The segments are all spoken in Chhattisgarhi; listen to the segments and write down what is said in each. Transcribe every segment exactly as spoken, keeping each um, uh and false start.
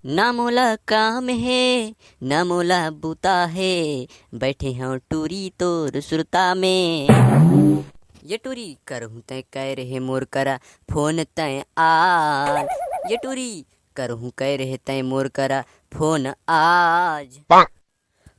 ना मोला काम हे, ना मोला बुता हे, बैठे हंव टूरी तोर सुरता में। ये टूरी, करहूं तैं कहे रहे मोर करा फोन तैं आज। ये टूरी, करहूं कहे रहे तैं मोर करा फोन आज।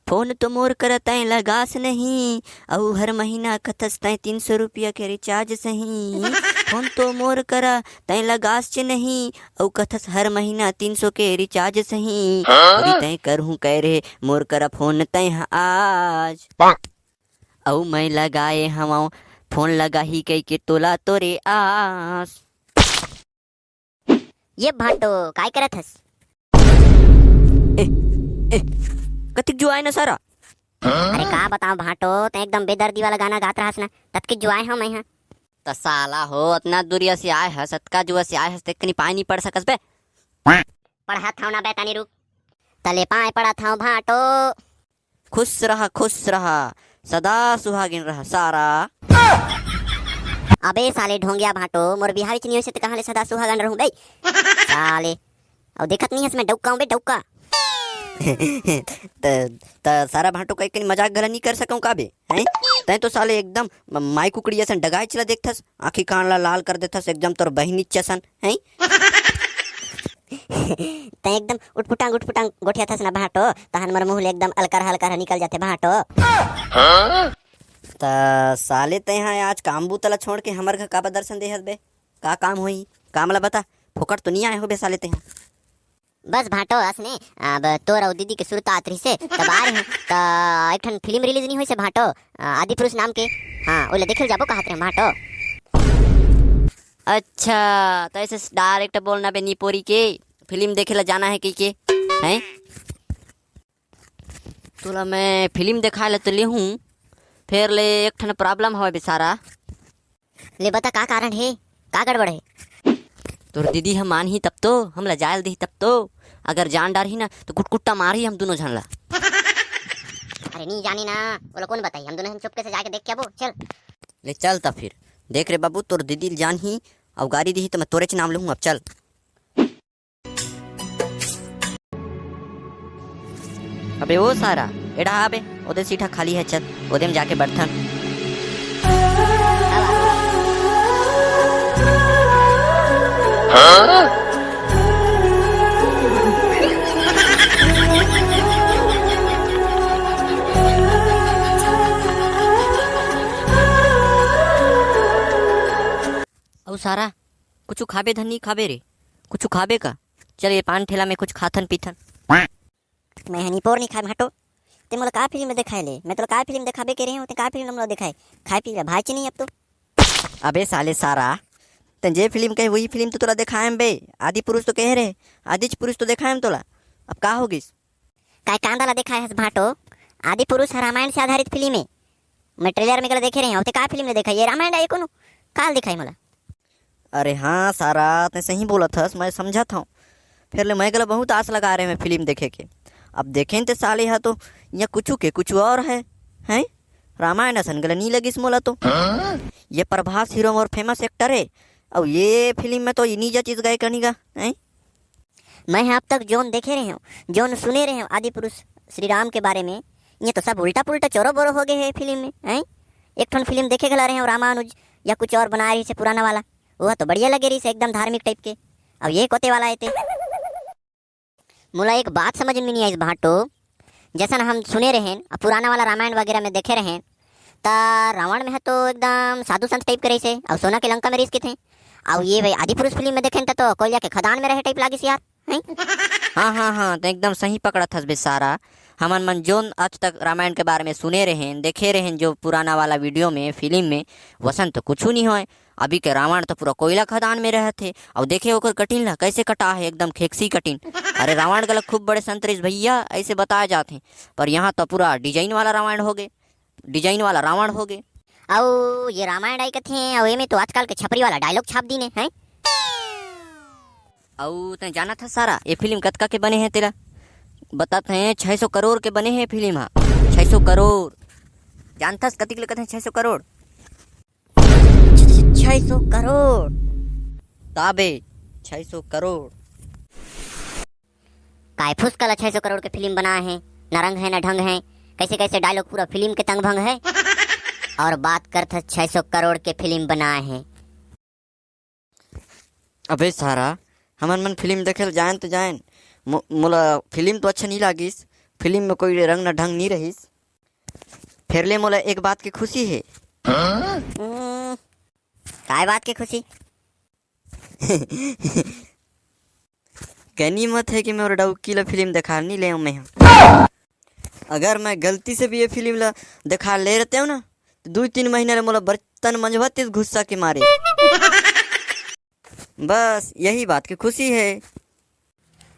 फोन तो मोर करा तैं लगास नहीं, अउ हर महीना कथस तैं तीन सौ रुपया के रिचार्ज सही। फोन तो मोर करा तैं लगास चे नहीं, अउ कथस हर महीना तीन सौ के रिचार्ज सही। हाँ? अभी तैं करहूं कहे रहे मोर करा फोन तैं ह आज। अउ मैं लगाए हवंव फोन लगाही कहिके तोला तोरे आस। ये भांटो, काय करत हस? ए, ए, कतिक जुआए न सारा? अरे का बतांव भांटो, तैं एकदम बेदर्दी वाला गाना गात रहस ना, ततके जुआए हंव मैं ह। त साला हो, अतना दूरिया से आए हस, अतका जुआ से आए हस, तेकनी पाय नी पड़ सकस बे? पढ़त हंव ना बे, तनी रुक। तले पाय पड़त हंव भांटो। खुश रहा, खुश रहा, सदा सुहागिन रहा सारा। अबे साले ढोंगिया भांटो, मोर बिहाव च नी होइस त कहां ले सदा सुहागन रहूं बे? साले, अउ देखत नी हस मैं डौका हंव बे, डौका। त, त सारा भांटो कई कनी मजाक घला नी कर सकंव का बे? हैं? तैं तो साले एकदम म-, माई कुकड़ी असन डगाय चिला देखथस, आंखी कान ला लाल कर देथस, एकदम तोर बहिनी चसन, हैं? तैं एकदम उटपुटांग, उटपुटांग गोठियाथस ना भांटो, तहन मोर मुंह ले एकदम अलकर हलकर निकल जाथे भांटो। त साले तैं ह आज काम बूता ला छोड़ के हमर घर काबर दर्शन दे हस बे? का काम होही? काम ला बता, फोकट तो नी आए हो बे साले तैं ह। बस भांटो, असने अब तोर अउ दीदी के सुरता आत रहिसे, तब आ रहे हंव। त एक ठन फिल्म रिलीज नी होइसे भांटो, अ, आदि पुरुष नाम के। हां, ओला देखे ल जाबो कहत रहे हंव भांटो। अच्छा, त ऐसे डायरेक्ट बोलना बे नी पोरी के, फिल्म देखे ला जाना हे कहिके, हैं? तोला मैं फिल्म देखाय ला तो लेहूं, फेर ले एक ठन प्रॉब्लम हवय बे सारा। ले बता, का कारण हे, का गड़बड़ हे? तोर दीदी ह मानही तब तो, हमला जाय ल देही तब तो। अगर जान डारही ना, त कुटकुट्टा मारही हम दूनों झन ला। अरे नी जाने ना, ओला कोन बताही, हम दूनों झन चुपके से जाके देख के आबो, चल। ले चल त फिर। देख रे बाबू, तोर दीदी ल जानही, अउ गारी दिही त मैं तोरेच नाम लूहूं, अब चल। अबे ओ सारा, एड़ा आबे, ओदे सीट ह खाली हे, चल, ओदे म जाके बइठथन। अउ सारा, कुछु खाबे धन नी खाबे रे? कुछु खाबे का? चल, ये पान ठेला में कुछ खाथन पीथन। मैं ह निपोर नी खाए भांटो। ते मोला का फिल्म देखाए ले? मैं तोला का फिल्म देखाबे के रहे हूँ, ते का फिल्म मोला देखाए? खाए पी ला भाई च नहीं अब तो। अबे साले सारा, तैं जे फिल्म कहे वही फिल्म तो तोला देखाए हम बे। आदि पुरुष तो कहे रहे, आदिच पुरुष तो देखाए हम तोला। अब का हो गिस? काय कांदा ला देखाए हस भांटो? आदि पुरुष ह रामायण से आधारित फिल्म हे। मैं ट्रेलर में गला देखे रहे हूँ, ते का फिल्म ले देखाई? ये रामायण आए कोनो? काल देखाई मोला। अरे हाँ सारा, तैं सही बोलत हस, मैं समझत हूँ। फेर ले मैं गला बहुत आस लगा रहे मैं फिल्म देखे के। अब देखें ते साले हा तो या कुछु के कुछु और है, हैं? रामायण असन गला नी लगिस मोला तो। ये Prabhas hero more famous actor है, अउ ये फिल्म में तो इनी जा चीज गए कनी गा, हैं? मैं ह अब तक जोन देखे रहे हूँ, जोन सुने रहे हूँ आदि पुरुष श्री राम के बारे में, ये तो सब उल्टा पुल्टा चोरो बोरो हो गए है फिल्म में, हैं? एक ठन फिल्म देखे घला रहे हूँ रामानुज या कुछ और बनाए रहिसे पुराना वाला, वो तो बढ़िया लगे रहिसे एकदम धार्मिक टाइप के। अब ये कोते वाला हे ते? मोला एक बात समझ में नहीं आइस भांटो, जैसन हम सुने रहेन, अब पुराना वाला रामायण वगैरह में देखे रहेन, त रावण में ह तो एकदम साधु संत टाइप के रहिसे, अउ सोना के लंका में रहिस किथे, अउ ये भाई आदि पुरुष फिल्म में देखेन त तो कोयला के खदान में रहे टाइप लागिस यार, हैं? हाँ, हाँ, हाँ, तो एकदम सही पकड़त हस बे सारा। हमन मन जोन आज तक रामायण के बारे में सुने रहेन, देखे रहेन, जो पुराना वाला वीडियो में, फिल्म में, वसन तो कुछु नहीं होय। अभी के रावण तो पूरा कोयला खदान में रहत हे। अउ देखे ओकर कटिन ला, कैसे कटा हे, एकदम खेकसी कटिन। अरे रावण गला खूब बड़े संत रहिस भैया, ऐसे बताए जात हे। पर यहाँ तो पूरा डिजाइन वाला रामायण हो गे, डिजाइन वाला रावण हो गे। अउ ये रामायण आई कथे, अउ एमे तो आजकल के छपरी वाला डायलॉग छाप दीन हे, हैं? अउ तैं जानत हस सारा, ये फिल्म कतका के बने हे तेला? बतात हे, छह सौ करोड़ के बने हे फिल्म हा। छह सौ करोड़। जानथस कतिक ले कथे छह सौ करोड़? छह सौ करोड़। ताबे, छह सौ करोड़। आय फुसका ला छह सौ करोड़ के फिल्म बनाए हे, ना रंग हे ना ढंग हे, कैसे कैसे डायलॉग, पूरा फिल्म के तंग भंग हे। और बात करत हे छह सौ करोड़ के फिल्म बनाए हे। अबे सारा, हमन मन फिल्म देखे ल जाएन त जाएन, मो-, मोला फिल्म तो अच्छा नहीं लागिस, फिल्म में कोई रंग ना ढंग नहीं रहिस, फेर ले मोला एक बात के खुशी हे। हम्म, काय बात के खुशी? गनीमत हे कि मोर डौकी ला फिल्म देखा नहीं ले मैं। अगर मैं गलती से भी ये फिल्म ला देखा ले रहते हो ना, तो दू तीन महीना ले मोला बर्तन मंजवातीस गुस्सा के मारे। बस यही बात की खुशी हे।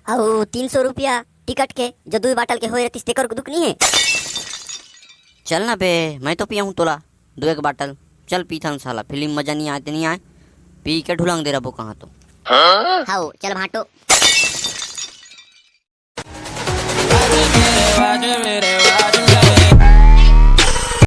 अउ तीन सौ रुपया टिकट के जो दू बाटल के होए रहतीस, तेकर दुख नहीं हे। चल ना बे, मैं तो पियाहूँ तोला दो एक बाटल। चल पीथन साला, फिल्म मजा नहीं आए त नहीं आए, पी के ढुलंग दे रबो कहाँ तो। हाउ, चल भाटो।